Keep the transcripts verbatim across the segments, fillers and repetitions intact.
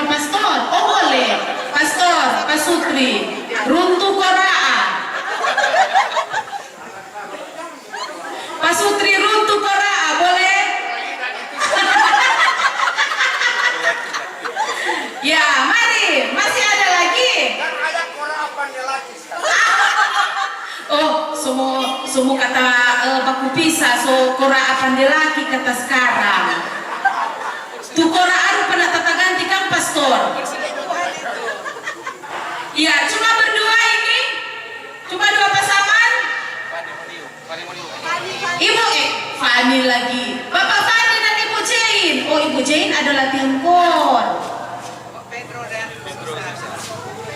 Pastor, oh boleh. Pastor, Pasutri, runtu koraa. Pasutri, runtu koraa, boleh? Ya, mari, masih ada lagi? Kan ada koraa pandai laki. Oh, so mo, so mo kata, eh, baku pisa, so koraa pandai laki kata skarang. Tu koraa aru pernah tataganti kang, Pastor? Iya, cuma berdua ini, cuma dua pasangan. Ibu, eh, Fani lagi. Bapak Fani dan Ibu Jane. Oh, Ibu Jane ada latihan kor.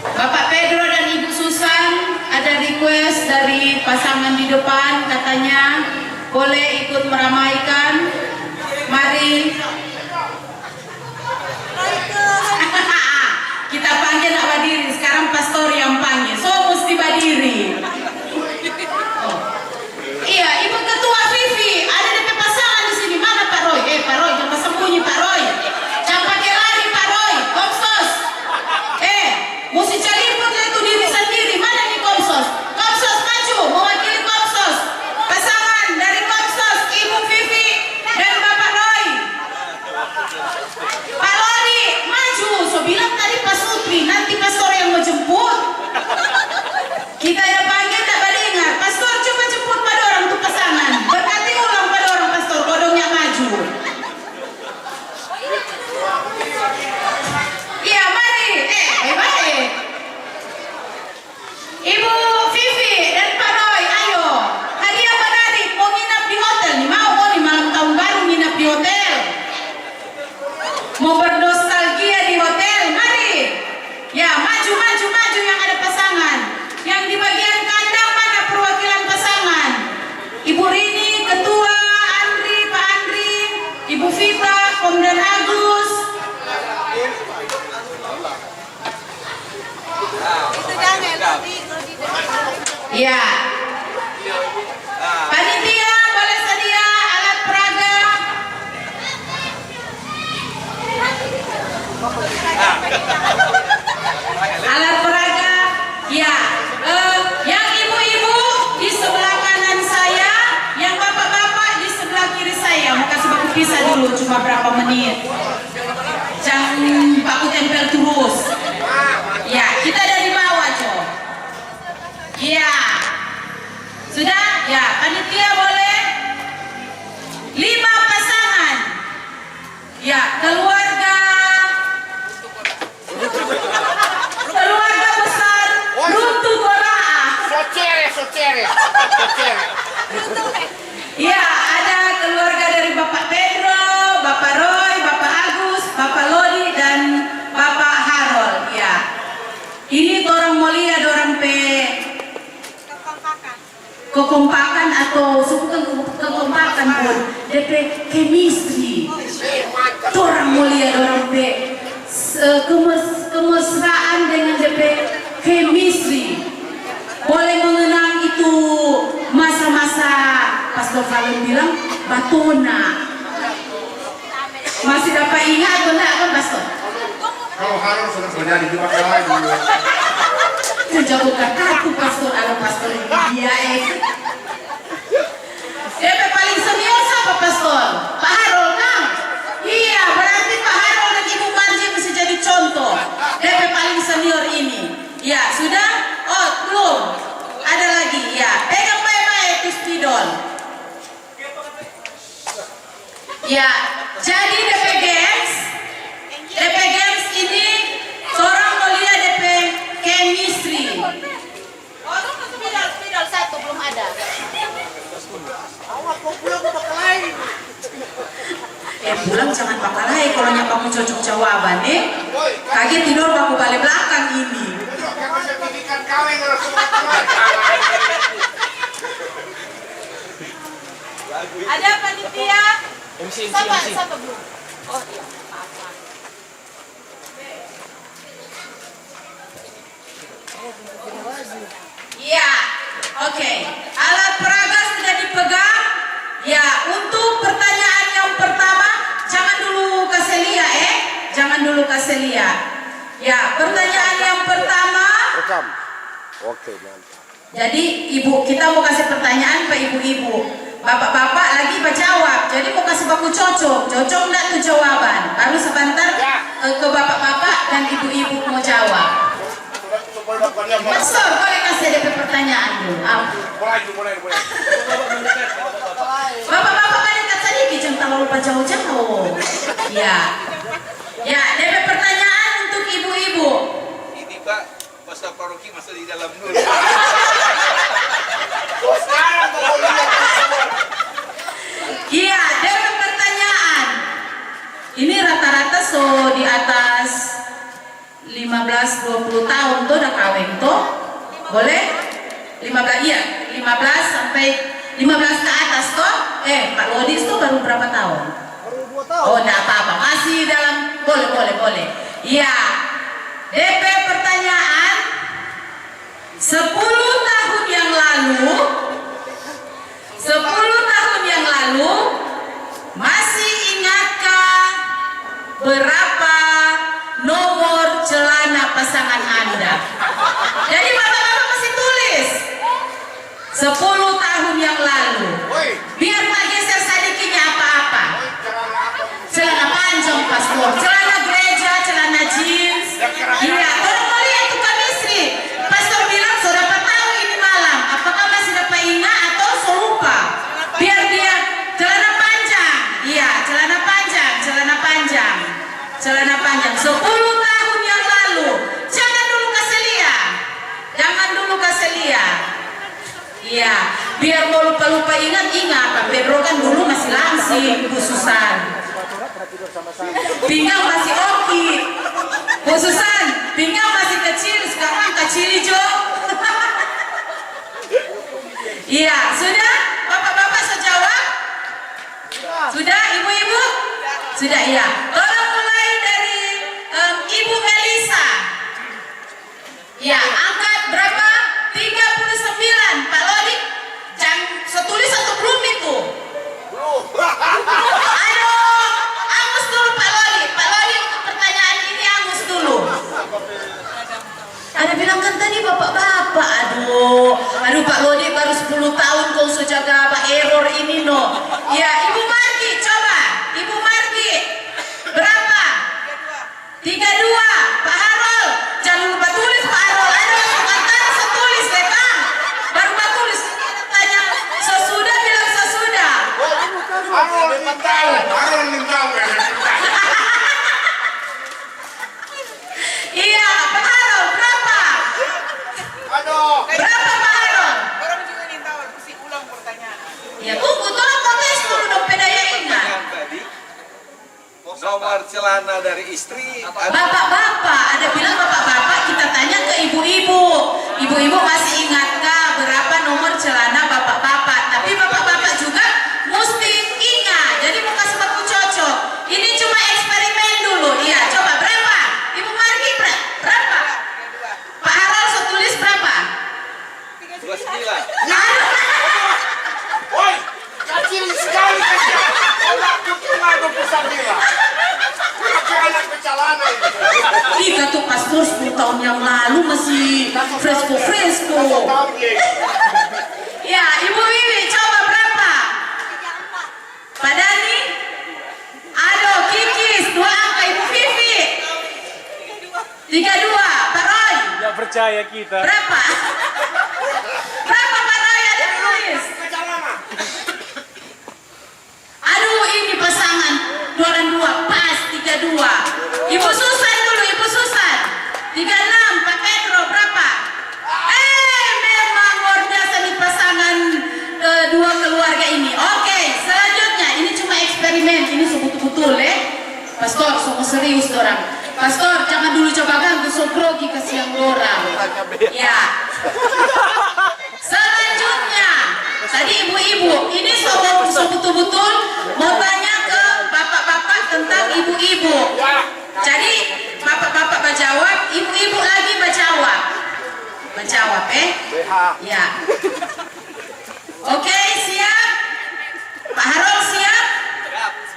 Bapak Pedro dan Ibu Susan ada request dari pasangan di depan, katanya boleh ikut meramaikan. Mari. Kita panggil nak badiri, sekarang pastor yang panggil. So, musti badiri. Oh. Iya, Ibu Ketua Vivi, ada depe pasangan di sini. Mana Pak Roy? Eh, Pak Roy, jangan basambunyi, Pak Roy. Jangan pake lari, Pak Roy. Komsos. Eh, musti caliput le tu diri sandiri. Mana ni Komsos? Komsos, maju, mewakili Komsos. Pasangan dari Komsos, Ibu Vivi dan Bapak Roy. Pak Lodi, maju. So bilang tadi Pasutri, nanti pastor yang mo jemput. Kita ada panggil, tak badengar. Pastor, coba jemput pa dorang tu pasangan. Berkati ulang pa dorang, Pastor, kong dong nyanda maju. Iya, mari. Eh, bae-bae. Ibu Vivi dan Pak Roy, ayo. Hadiah menarik, mo nginap di hotel. Ni mau ngoni malam tahun baru nginap di hotel? Mo bernostalgia di hotel? Mari. Ya, maju, maju, maju yang ada pasangan. Yang di bagian kandang mana perwakilan pasangan? Ibu Rini, ketua, Andri, Pak Andri, Ibu Vita, Komdan Agus. Iya. Panitia, boleh sedia alat peraga? Alat peraga, ya. Eh, yang ibu-ibu di sebelah kanan saya, yang bapak-bapak di sebelah kiri saya. Mo kasi baku pisa dulu, cuma berapa menit. Jang baku tempel terus. Ya, kita dari bawah, co. Ya. Sudah? Ya, panitia boleh? Lima pasangan. Ya, keluarga. Keluarga besar Runtu Koraa. Socere, socere, socere. Iya, ada keluarga dari Bapak Pedro, Bapak Roy, Bapak Agus, Bapak Lodi, dan Bapak Harold. Iya. Ini torang mo lia dorang pe kekompakan atau se-, bukan ke-, kekompakan pun, depe chemistry. Torang mo lia dorang pe se-, kemes-, kemesraan dengan depe chemistry. Boleh mengenang itu masa-masa Pastor Valen bilang batona. Masih dapa inga atau ndak, kan, Pastor? Kalo Harold sudah menjadi juga kalah dulu. Sejak buka kartu, Pastor, ada Pastor ini dia, eh. Depe paling senior sapa, Pastor? Pak Harold, kan? Iya, berarti Pak Harold dan Ibu Marji mesti jadi contoh. Depe paling senior ini. Ya, sudah? Oh, belum. Ada lagi, ya. Pegang bae-bae tu spidol. Ya, jadi depe games, depe games ini torang mo lia depe chemistry. Oh, tunggu, spidol, spidol satu belum ada. Awas, kau pulang ke bakalae. Eh, pulang jangan bakalae, kalau nyapa mo cocok jawaban, eh. Kaget tidur baku bale belakang ini. Ada panitia? M C, M C, Sapa, M C. Sapa belum? Oh, iya. Iya, oke. Alat peraga sudah dipegang. Ya, untuk pertanyaan yang pertama, jangan dulu kase lia, eh. Jangan dulu Selia. Ya, pertanyaan yang pertama. Rekam. Oke, mantap. Jadi, ibu, kita mau kasih pertanyaan ke ibu-ibu. Bapak-bapak lagi bajawab, jadi mau kasih baku cocok. Cocok ndak tu jawaban? Baru sebentar, eh, ke bapak-bapak dan ibu-ibu mau jawab. Pastor, boleh kasih D P pertanyaan dulu? Apa? Bapak-bapak balik sadiki, jang talalu bajao-jao. Ya. Ya, D P pertanyaan untuk ibu-ibu. Ini, Pak, Pastor Paroki masuk di dalam dulu. Iya, D P pertanyaan. Ini rata-rata so di atas lima belas dua puluh tahun to da kaweng to? Boleh? Lima belas, iya, lima belas sampai lima belas ke atas to? Eh, Pak Lodis to baru berapa tahun? Baru dua tahun. Oh, ndak apa-apa. Masih dalam, boleh, boleh, boleh. Iya. D P pertanyaan, sepuluh tahun yang lalu, sepuluh tahun yang lalu, masih ingatkah berapa nomor celana pasangan Anda? Jadi, bapak-bapak masih tulis. Sepuluh tahun yang lalu. Biar tak geser sadiki nya apa-apa. Celana panjang, Pastor. Celana gereja, celana jeans. Iya, torang mo lia tu kamisri. Pastor bilang, "So dapa tau ini malam, apakah masih dapa inga atau so lupa?" Biar dia celana panjang. Iya, celana panjang, celana panjang. Celana panjang. Sepuluh tahun yang lalu. Jangan dulu kase lia. Jangan dulu kase lia. Iya, biar mo lupa-lupa ingat, ingat, Pak Pedro kan dulu masih langsing, khususan. Pinggang masih oki. Khususan, pinggang masih kecil, sekarang kecil jo. Iya, sudah? Bapak-bapak so jawab? Sudah, ibu-ibu? Sudah, iya. Torang mulai dari, em, Ibu Melisa. Ya, angka berapa? Tiga puluh sembilan, Pak Lodi. Jang so tulis atau blum itu? Aduh, angus dulu, Pak Lodi. Pak Lodi, untuk pertanyaan ini angus dulu. Ada bilang kan tadi bapak-bapak, aduh. Aduh, Pak Lodi baru sepuluh tahun kong so jaga ba error ini, no. Ya, Ibu Margi, coba. Ibu Margi, berapa? Tiga dua, Pak Harol, jangan lupa tulis, Pak Harol. Aduh, sebentar, so tulis deh, Kang. Baru ba tulis, tanya, so sudah, bilang so sudah. Harol nintau, Harol nintau, ya. Iya, Pak Harol, berapa? Aduh. Berapa, Pak Harol? Orang juga nintau, mesti ulang pertanyaan. Ya, tunggu, tolong protes dulu dong, pe daya ingat. Nomor celana dari istri. Bapak-bapak, ada bilang bapak-bapak, kita tanya ke ibu-ibu. Ibu-ibu masih ingatkah berapa nomor celana bapak-bapak? Tapi bapak-bapak juga musti ingat. Jadi mo kase baku cocok. Ini cuma eksperimen dulu. Iya, coba berapa? Ibu Margi, ber-, berapa? Pak Harol so tulis berapa? Dua sembilan. Woi, kacili skali kacili. Onak tu cuma dua puluh sembilan. Kira-kira anak pe calana ini. Ih, kata pastor sepuluh tahun yang lalu masih fresko-fresko. Satu tahun, ye. Ya, Ibu Wiwi, coba berapa? Pak Dani? Aduh, kikis, dua angka, Ibu Vivi. Tiga dua, Pak Roy. Nggak percaya kita. Berapa? Berapa, Pak Roy? Ada tulis. Aduh, ini pasangan dua dan dua, pas tiga dua. Ibu Susan dulu, Ibu Susan. Tiga enam, Pak Pedro, berapa? Eh, memang luar biasa nih pasangan, eh, dua keluarga ini. Oke, selanjutnya, ini cuma eksperimen, ini so butul-butul, eh. Pastor, so mo serius dorang. Pastor, jangan dulu coba ganggu, so grogi, kasiang dorang. Ya. Selanjutnya, tadi ibu-ibu, ini so, so butul-butul mo tanya ke bapak-bapak tentang ibu-ibu. Jadi, bapak-bapak bajawab, ibu-ibu lagi bajawab. Bajawab, eh? Ya. Oke, siap? Pak Harol siap?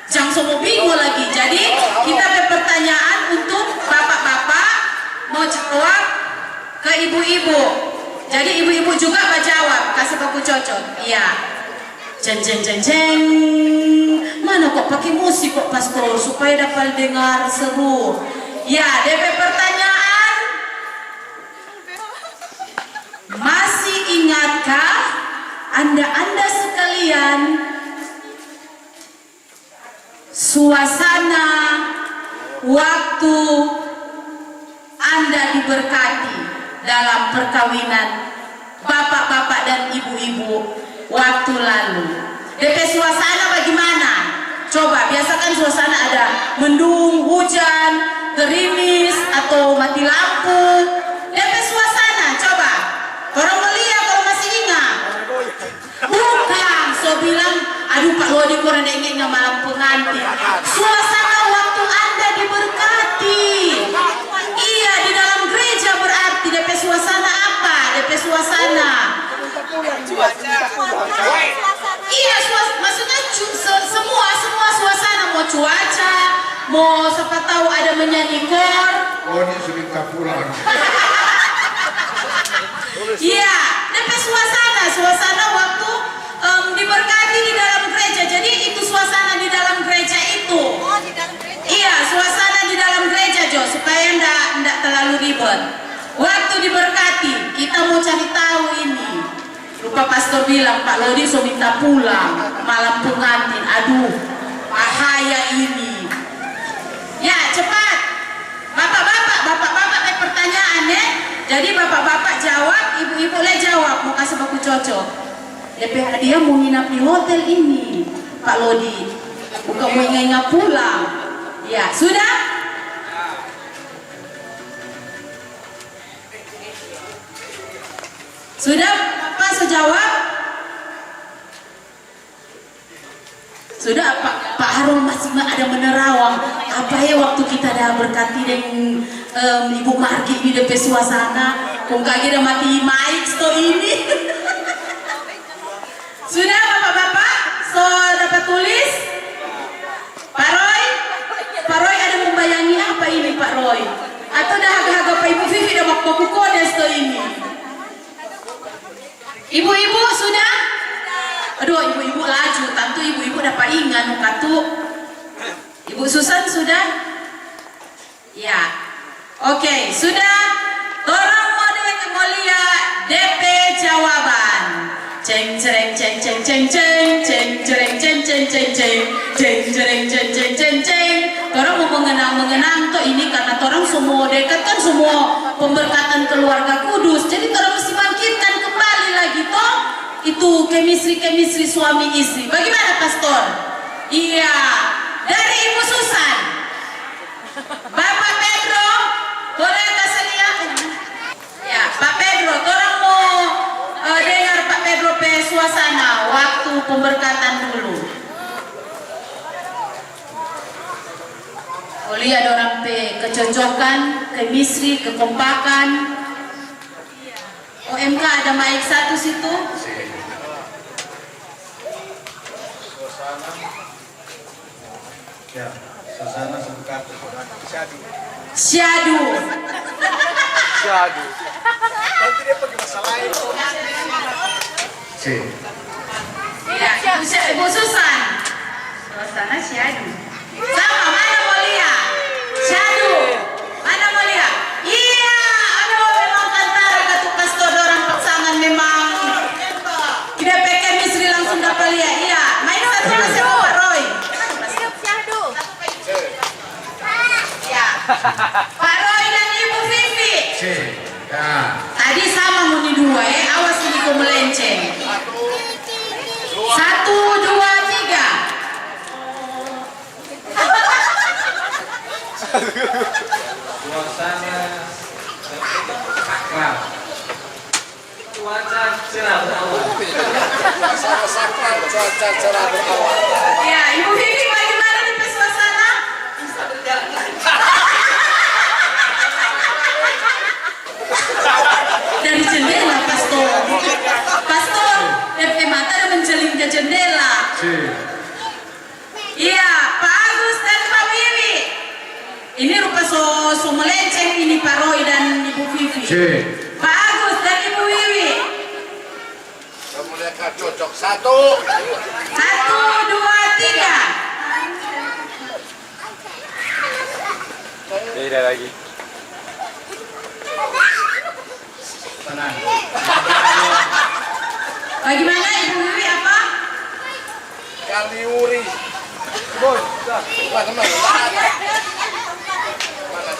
Jang so mo bingo lagi. Jadi, kita pe pertanyaan untuk jawab ke ibu-ibu. Jadi ibu-ibu juga bajawab, kasi baku cocok. Iya. Ceng, ceng, ceng, ceng. Mana kong pake musik kong, Pastor, supaya dapa dengar seru? Ya, depe pertanyaan. Masih ingatkah anda-anda sekalian suasana waktu anda diberkati dalam perkawinan bapak-bapak dan ibu-ibu waktu lalu? Depe suasana bagimana? Coba, biasa kan suasana ada mendung, hujan, gerimis, atau mati lampu. Depe suasana, coba. Torang mo lia kalu masih inga. Bukang, so bilang, "Aduh, Pak Lodi, kurang inga malam pengantin." Suasana waktu Anda diberkati. Iya, di dalam gereja berarti depe suasana apa? Depe suasana. Iya, suas-, maksudnya cu-, se-, semua, semua suasana, mo cuaca, mo sapa tahu ada menyanyi kor. Oh, ini sudah pulang. Iya, depe suasana, suasana waktu, em, diberkati di dalam gereja. Jadi, itu suasana di dalam gereja itu. Iya, suasana di dalam gereja jo, supaya nda, nda terlalu ribet. Waktu diberkati, kita mo cari tahu ini. Rupa pastor bilang, "Pak Lodi so minta pulang, malam pengantin." Aduh, bahaya ini. Ya, cepat. Bapak-bapak, bapak-bapak pe pertanyaan, eh. Jadi bapak-bapak jawab, ibu-ibu le jawab, mo kasi baku cocok. Depe hadiah mo nginap di hotel ini, Pak Lodi. Bukan mo inga-inga pulang. Ya, sudah? Sudah, Bapak so jawab? Sudah, Pak, Pak Harun masih ma-, ada menerawang. Apa ya waktu kita ada berkati deng, em, Ibu Margi di depe suasana? Kong kage ada mati maik sto ini. Sudah, Bapak-bapak? So dapat tulis? Pak Roy? Pak Roy ada membayangi apa ini, Pak Roy? Atau dah haga-haga pa Ibu Vivi dah baku kodes to ini? Ibu-ibu sudah? Aduh, ibu-ibu laju. Tantu ibu-ibu dapa inga no katu. Ibu Susan sudah? Ya. Oke, sudah. Torang mo deng mo lia depe jawaban. Ceng cereng ceng ceng ceng ceng, ceng cereng ceng ceng ceng ceng, ceng cereng ceng ceng ceng ceng. Torang mo mengenang-mengenang to ini karena torang so mo dekat kan, so mo pemberkatan keluarga kudus. Jadi torang mesti bangkitkan kembali lagi to itu chemistry-chemistry suami istri. Bagaimana, Pastor? Iya. Dari Ibu Susan. Bapak Pedro, boleh kasi lia? Ya, Pak Pedro, torang mo, eh, dengar Pak Pedro pe suasana waktu pemberkatan dulu. Mo lia dorang pe kecocokan, chemistry, kekompakan. O M K ada maik satu situ. Ya, suasana sebuka. Syadu. Syadu. Syadu. Nanti dia pakai bahasa lain. Si. Ya, Ibu Sy-, Ibu Susan. Suasana syadu. Sama, mana mo lia? Syadu. Mana mo lia? Iya, aduh, memang tantara katu pastor dorang pasangan memang. Tidak peke misteri langsung dapa lia. Iya, main satu masih mo Pak Roy. Iya. Pak Roy dan Ibu Vivi. Si. Ya. Tadi sama ngoni dua, eh. Awas ini ko melenceng. Satu, dua, tiga. Suasana akrab. Cuaca cerah berawan. Suasana sakral, cuaca cerah berawan. Ya, Ibu Vivi, bagaimana nih, Pak, suasana? Dari jendela, Pastor. Pastor, depe mata ada menceling ke jendela. Si. Iya, Pak Agus dan Pak Wiwi. Ini rupa so, so melenceng ini, Pak Roy dan Pak Agus dan Ibu Wiwi. Kamu lihat, Kak, cocok. Satu. Satu, dua, tiga. Beda lagi. Tenang. Bagaimana, Ibu Wiwi, apa? Kaliuri. Boy, dah. Mana, mana? Mana?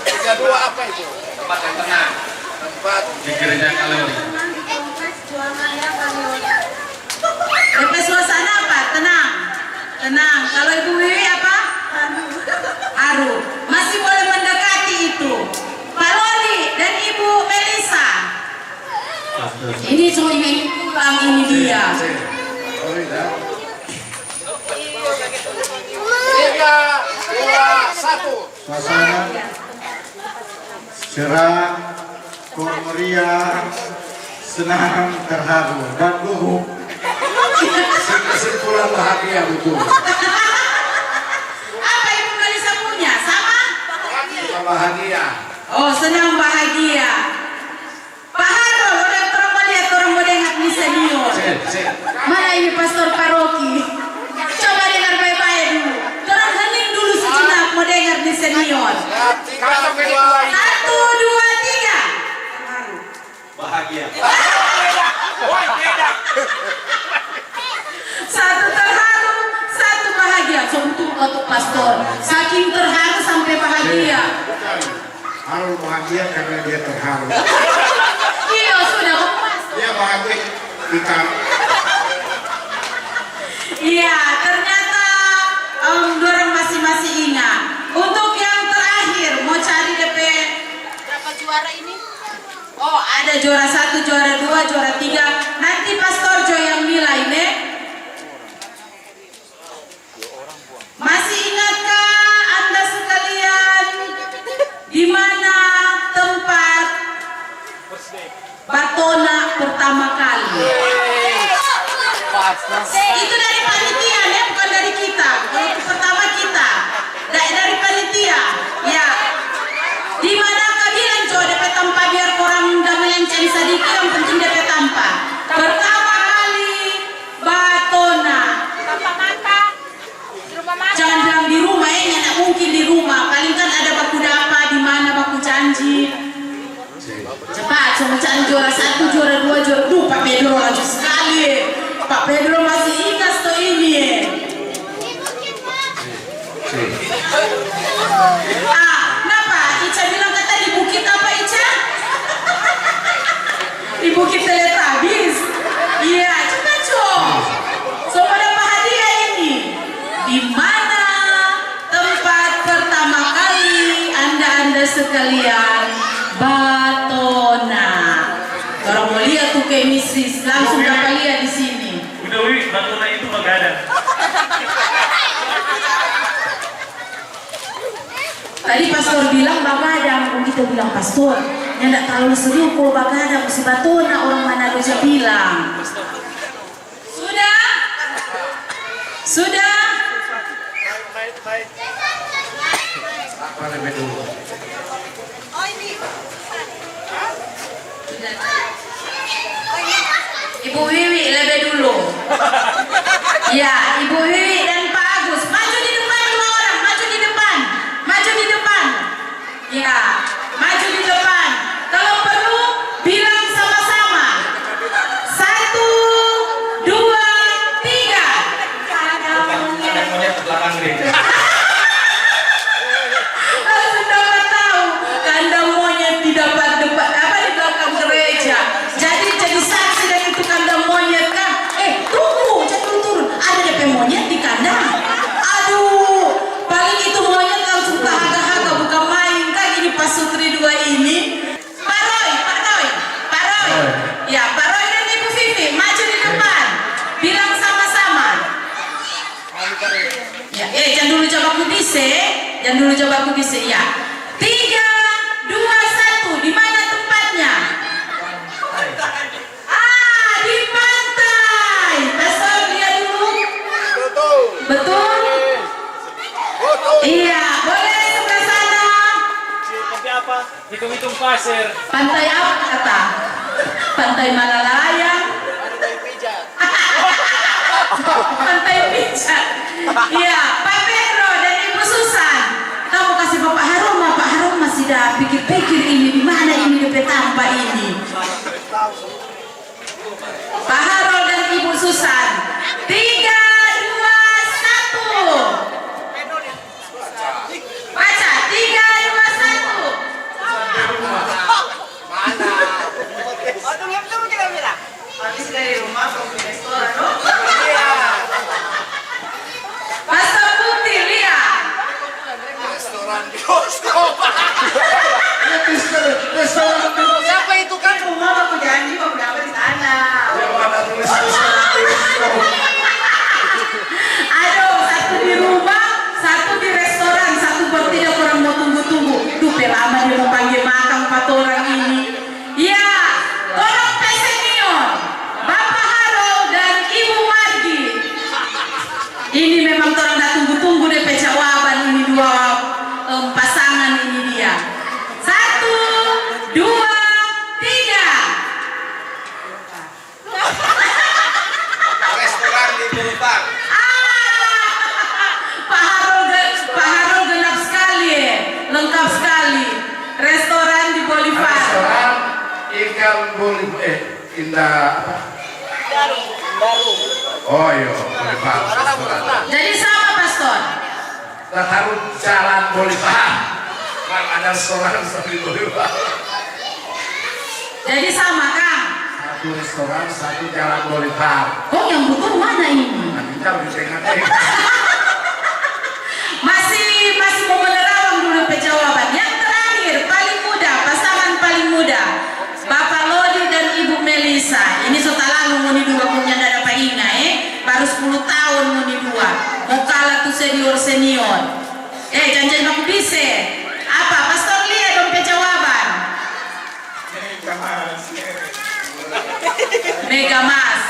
Tiga dua apa itu? Tempat yang tenang. Tempat di gereja Kaliuri. Depe suasana apa? Tenang. Tenang. Kalau Ibu Wiwi apa? Haru. Masih boleh mendekati itu. Pak Lodi dan Ibu Melisa. Ini so ingin pulang ini dia. Tiga, dua, satu. Suasana cerah, kor meriah, senang, terharu, dan luhuk. Kesimpulan bahagia betul. Apa Ibu Melisa punya? Sama? Bahagia. Oh, senang bahagia. Pak Harul, orang, orang mo lia, orang mo dengar ni senior. Sip, sip. Mana ini pastor paroki? Coba dengar bae-bae dulu. Orang hening dulu sejenak, mo dengar ni senior. Satu, dua, tiga. Bahagia. Satu terharu, satu bahagia. So betul kata pastor. Saking terharu sampai bahagia. Harul bahagia karena dia terharu. Iya, sudah, Bang Mas. Dia bahagia, kita. Iya, ternyata, em, dorang masing-masing ingat. Untuk yang terakhir, mo cari depe berapa juara ini? Oh, ada juara satu, juara dua, juara tiga. Nanti Pastor Jo yang nilai, ne? Masih ingatkah Anda sekalian di mana tempat batona pertama kali? Itu dari panitia, ya, bukan dari kita. Kalau pertama kita, da-, dari panitia, ya. Di mana ka bilang jo depe tampa, biar orang da melenceng sadiki, yang penting depe tampa. Pertama kali batona. Jangan bilang di rumah, eh, nyanda mungkin di rumah. Paling kan ada baku dapa, di mana baku janji. Cepat, so mo cari juara satu, juara dua, juara, duh, Pak Pedro laju skali. Pak Pedro masih ingat sto ini, eh. Ah, napa? Ica bilang kata di bukit apa, Ica? Di Bukit Teletabis. Iya, cepat, co. So mo dapa hadiah ini. Di mana tempat pertama kali anda-anda sekalian batona? Torang mo lia tu kemisis, langsung dapa lia di sini. Udah, Wi, batona itu bagadang. Tadi pastor bilang bagadang, kong kita bilang, "Pastor, nyanda talalu seru ko bagadang, musti batona, orang Manado ja bilang." Sudah? Sudah? Apa lebe dulu? Ibu Wiwi lebe dulu. Ya, Ibu Wiwi dan Pak Agus. Maju di depan dua orang, maju di depan. Maju di depan. Ya, maju di depan. Kalau perlu, bilang sama-sama. Satu, dua, tiga. Ada monyet. Ada monyet di belakang gereja. Langsung dapat tahu, kandang monyet di depan, depan, apa, di belakang gereja. Jadi, jadi saksi dari itu kandang monyet, kan? Eh, tunggu, jangan turun-turun. Ada depe monyet di kandang. Aduh, paling itu monyet langsung tahaga-haga, bukan main, kan, ini pasutri dua ini. Pak Roy, Pak Roy, Pak Roy. Roy. Ya, Pak Roy dan Ibu Vivi, maju di depan. Bilang sama-sama. Ya, eh, jang dulu ja baku bise, jang dulu ja baku bise, ya. Tiga, dua, satu, di mana tempatnya? Ah, di pantai. Pastor, lihat dulu. Betul. Betul? Betul. Iya, boleh sebelah sana. Kopi apa? Hitung-hitung pasir. Pantai apa kata? Pantai Malalayang. Pantai Pijat. Iya, Pak Pedro dan Ibu Susan. Kamu kasih Bapak Harun, Bapak Harun masih dah pikir-pikir ini di mana ini depe tampa ini. Pak Harun dan Ibu Susan. Tiga, dua, satu. Baca, tiga, dua, satu. Mana? Habis dari rumah, kau ke restoran, no? Iya. Pastor Putih, lia. Restoran bioskop. Restoran bioskop. Siapa itu kan? Rumah, aku janji, aku dapat di sana. Yang mana tulis restoran bioskop? Aduh, satu di rumah, satu di restoran, satu bertiga orang mo tunggu-tunggu. Duh, pe lama dia mo pangge makang pa torang ini. Iya, torang pe senior, Bapak Harold dan Ibu Margi. Ini memang torang da tunggu-tunggu depe jawaban ini dua, em, pasangan ini dia. Satu, dua, tiga. Restoran di Pelumpang. Ah, Pak Harul ge-, Pak Harul genap skali, eh. Lengkap skali. Restoran di Bolivar. Restoran ikan Bolivar, eh, Indah apa? Oh, iyo, Bolivar, restoran. Jadi sama, Pastor. Nah, harus jalan Bolivar. Mar ada restoran sambil Bolivar. Jadi sama, kang? Satu restoran, satu jalan Bolivar. Kong yang butul mana ini? Nah, kita udah tengah-tengah. Masih, masih mo menerawang dulu pe jawaban. Yang terakhir, paling muda, pasangan paling muda. Bapak Lodi dan Ibu Melisa, ini so talalu ngoni dua punya nyanda dapa inga, eh. Baru sepuluh tahun ngoni dua. Mo kala tu senior-senior. Eh, janjian baku bise. Apa? Pastor lia dong pe jawaban. Mega Mas.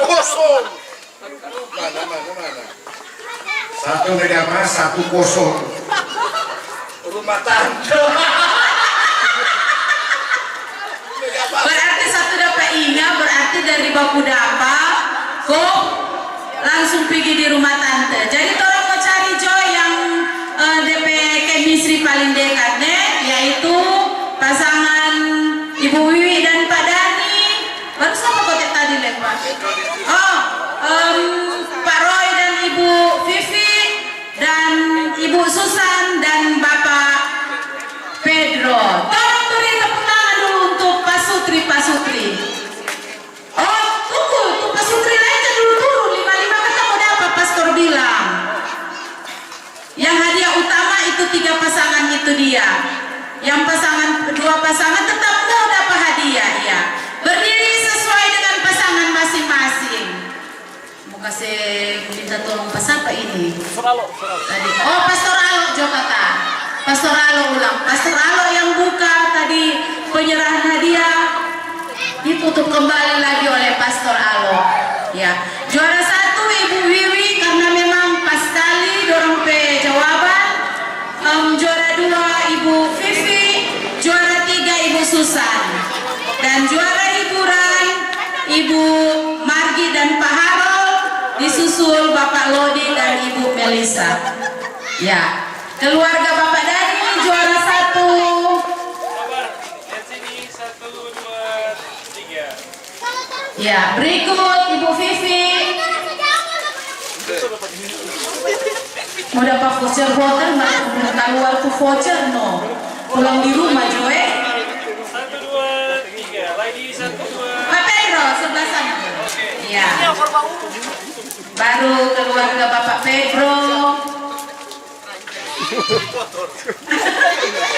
Kosong. Mana, mana, mana? Satu Mega Mas, satu kosong. Rumah tangga. Berarti satu dapa inga, berarti dari baku dapa, kong langsung pigi di rumah tante. Jadi, torang mo cari jo yang, eh, depe chemistry paling dekat, ne, yaitu pasangan Ibu Wiwi dan Pak Dani. Baru sapa kote tadi, Lepa? Oh, em, Pak Roy dan Ibu Vivi, dan Ibu Susan, dan Bapak Pedro. Tolong beri tepuk tangan dulu untuk pasutri-pasutri. Oh, tunggu, tu pasutri lain ja dulu turun, lima-lima kata mo dapa, pastor bilang. Yang hadiah utama itu tiga pasangan itu dia. Yang pasangan, dua pasangan tetap mo dapa hadiah, ya. Berdiri sesuai dengan pasangan masing-masing. Mo kase minta tolong pa sapa ini? Pastor Alo, Pastor Alo. Tadi. Oh, Pastor Alo jo kata. Pastor Alo ulang. Pastor Alo yang buka tadi penyerahan hadiah. Ditutup kembali lagi oleh Pastor Alo. Ya. Juara satu Ibu Wiwi karena memang pas skali dorang pe jawaban. Em, juara dua Ibu Vivi, juara tiga Ibu Susan, dan juara hiburan Ibu Margi dan Pak Harol, disusul Bapak Lodi dan Ibu Melisa. Ya, keluarga Bapak Dani juara satu. Sabar, lihat sini, satu, dua, tiga. Ya, berikut Ibu Vivi. Mo dapa voucher hotel, ma-, mo kaluar tu voucher, no. Pulang di rumah jo, eh. Satu, dua, tiga. Lagi satu, dua. Pak Pedro, sebelah sana. Oke. Ya. Baru keluarga Bapak Pedro.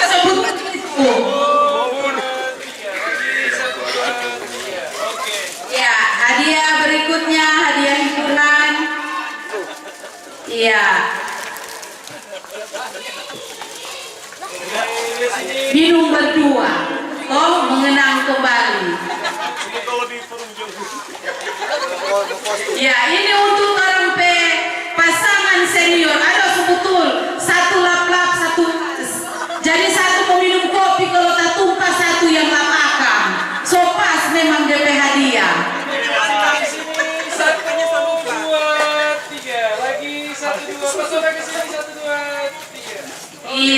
Sebut itu. Ya, hadiah berikutnya, hadiah hiburan. Iya. Minum berdua. Oh, mengenang kembali. Ya, ini untuk orang pe pasangan senior. Ada su butul, satu laplap, satu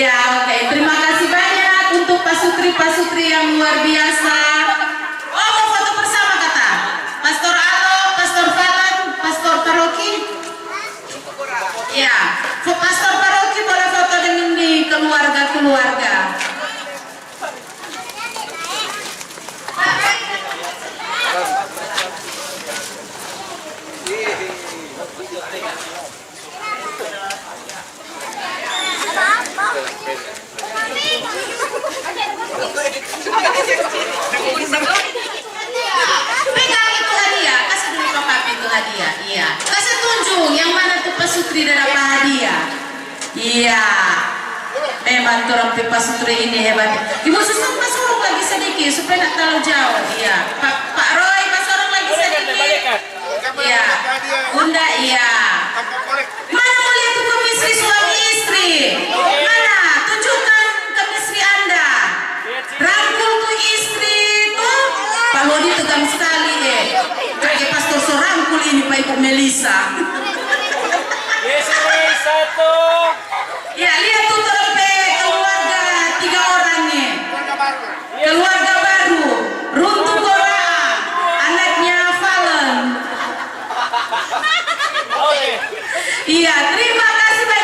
Ya, oke. Terima kasih banyak untuk pasutri-pasutri yang luar biasa. Oh, mau foto bersama kata? Pastor Alo, Pastor Valen, Pastor Paroki. Ya, fo-, Pastor Paroki boleh foto dengan di keluarga-keluarga. Pegang itu hadiah, kasih dulu pa papi itu hadiah. Iya, kasih tunjung yang mana tu pasutri da dapa hadiah. Iya. Memang torang pe pasutri ini hebat. Ibu Susan, pas sorong lagi sadiki supaya nak talalu jauh. Iya. Pak, Pak Roy, pas sorong lagi sadiki. Iya. Bunda, iya. Mana mo lia tu kemistri suami istri? Mana? Tunjukkan kemistri Anda. Rangkul tu istri tu. Pak Lodi tegang sekali, eh. Kage pastor so rangkul ini pa Ibu Melisa. Istri satu. Ya, lia tu torang pe keluarga tiga orang ni. Keluarga baru, Runtu Gora, anaknya Valen. Oke. Iya, terima kasih banyak.